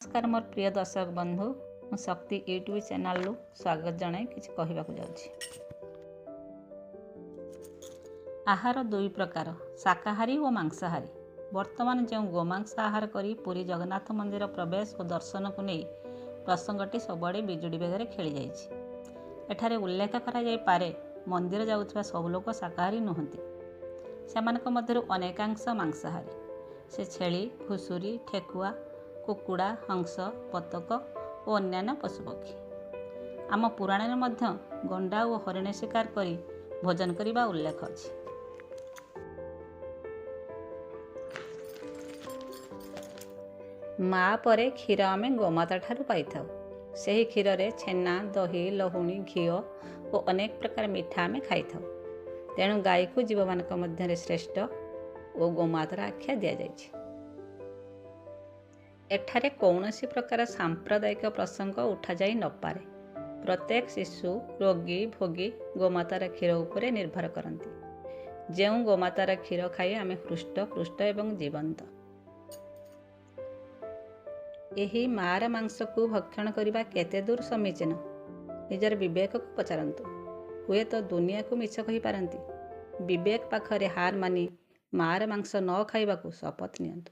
ନମସ୍କାର ମୋର ପ୍ରିୟ ଦର୍ଶକ ବନ୍ଧୁ, ମୁଁ ଶକ୍ତି ୟୁଟ୍ୟୁବ୍ ଚ୍ୟାନେଲରୁ ସ୍ୱାଗତ ଜଣାଇ କିଛି କହିବାକୁ ଯାଉଛି। ଆହାର ଦୁଇ ପ୍ରକାର, ଶାକାହାରୀ ଓ ମାଂସାହାରୀ। ବର୍ତ୍ତମାନ ଯେଉଁ ଗୋମାଂସ ଆହାର କରି ପୁରୀ ଜଗନ୍ନାଥ ମନ୍ଦିର ପ୍ରବେଶ ଓ ଦର୍ଶନକୁ ନେଇ ପ୍ରସଙ୍ଗଟି ସବୁଆଡ଼େ ବିଜୁଳି ବେଗରେ ଖେଳିଯାଇଛି। ଏଠାରେ ଉଲ୍ଲେଖ କରାଯାଇପାରେ, ମନ୍ଦିର ଯାଉଥିବା ସବୁ ଲୋକ ଶାକାହାରୀ ନୁହନ୍ତି। ସେମାନଙ୍କ ମଧ୍ୟରୁ ଅନେକାଂଶ ମାଂସାହାରୀ। ସେ ଛେଳି, ଘୁଷୁରୀ, ଠେକୁଆ, କୁକୁଡ଼ା, ହଂସ, ବତକ ଓ ଅନ୍ୟାନ୍ୟ ପଶୁପକ୍ଷୀ। ଆମ ପୁରାଣରେ ମଧ୍ୟ ଗଣ୍ଡା ଓ ହରିଣ ଶିକାର କରି ଭୋଜନ କରିବା ଉଲ୍ଲେଖ ଅଛି। ମା ପରେ କ୍ଷୀର ଆମେ ଗୋମାତା ଠାରୁ ପାଇଥାଉ। ସେହି କ୍ଷୀରରେ ଛେନା, ଦହି, ଲହୁଣୀ, ଘିଅ ଓ ଅନେକ ପ୍ରକାର ମିଠା ଆମେ ଖାଇଥାଉ। ତେଣୁ ଗାଈକୁ ଜୀବମାନଙ୍କ ମଧ୍ୟରେ ଶ୍ରେଷ୍ଠ ଓ ଗୋମାତାର ଆଖ୍ୟା ଦିଆଯାଇଛି। ଏଠାରେ କୌଣସି ପ୍ରକାର ସାମ୍ପ୍ରଦାୟିକ ପ୍ରସଙ୍ଗ ଉଠାଯାଇ ନପାରେ। ପ୍ରତ୍ୟେକ ଶିଶୁ, ରୋଗୀ, ଭୋଗୀ ଗୋମାତାର କ୍ଷୀର ଉପରେ ନିର୍ଭର କରନ୍ତି। ଯେଉଁ ଗୋମାତାର କ୍ଷୀର ଖାଇ ଆମେ ହୃଷ୍ଟ, ପୃଷ୍ଟ ଏବଂ ଜୀବନ୍ତ। ଏହି ମାଆର ମାଂସକୁ ଭକ୍ଷଣ କରିବା କେତେ ଦୂର ସମୀଚୀନ, ନିଜର ବିବେକକୁ ପଚାରନ୍ତୁ। ହୁଏତ ଦୁନିଆକୁ ମିଛ କହିପାରନ୍ତି, ବିବେକ ପାଖରେ ହାର ମାନି ମାଆର ମାଂସ ନ ଖାଇବାକୁ ଶପଥ ନିଅନ୍ତୁ।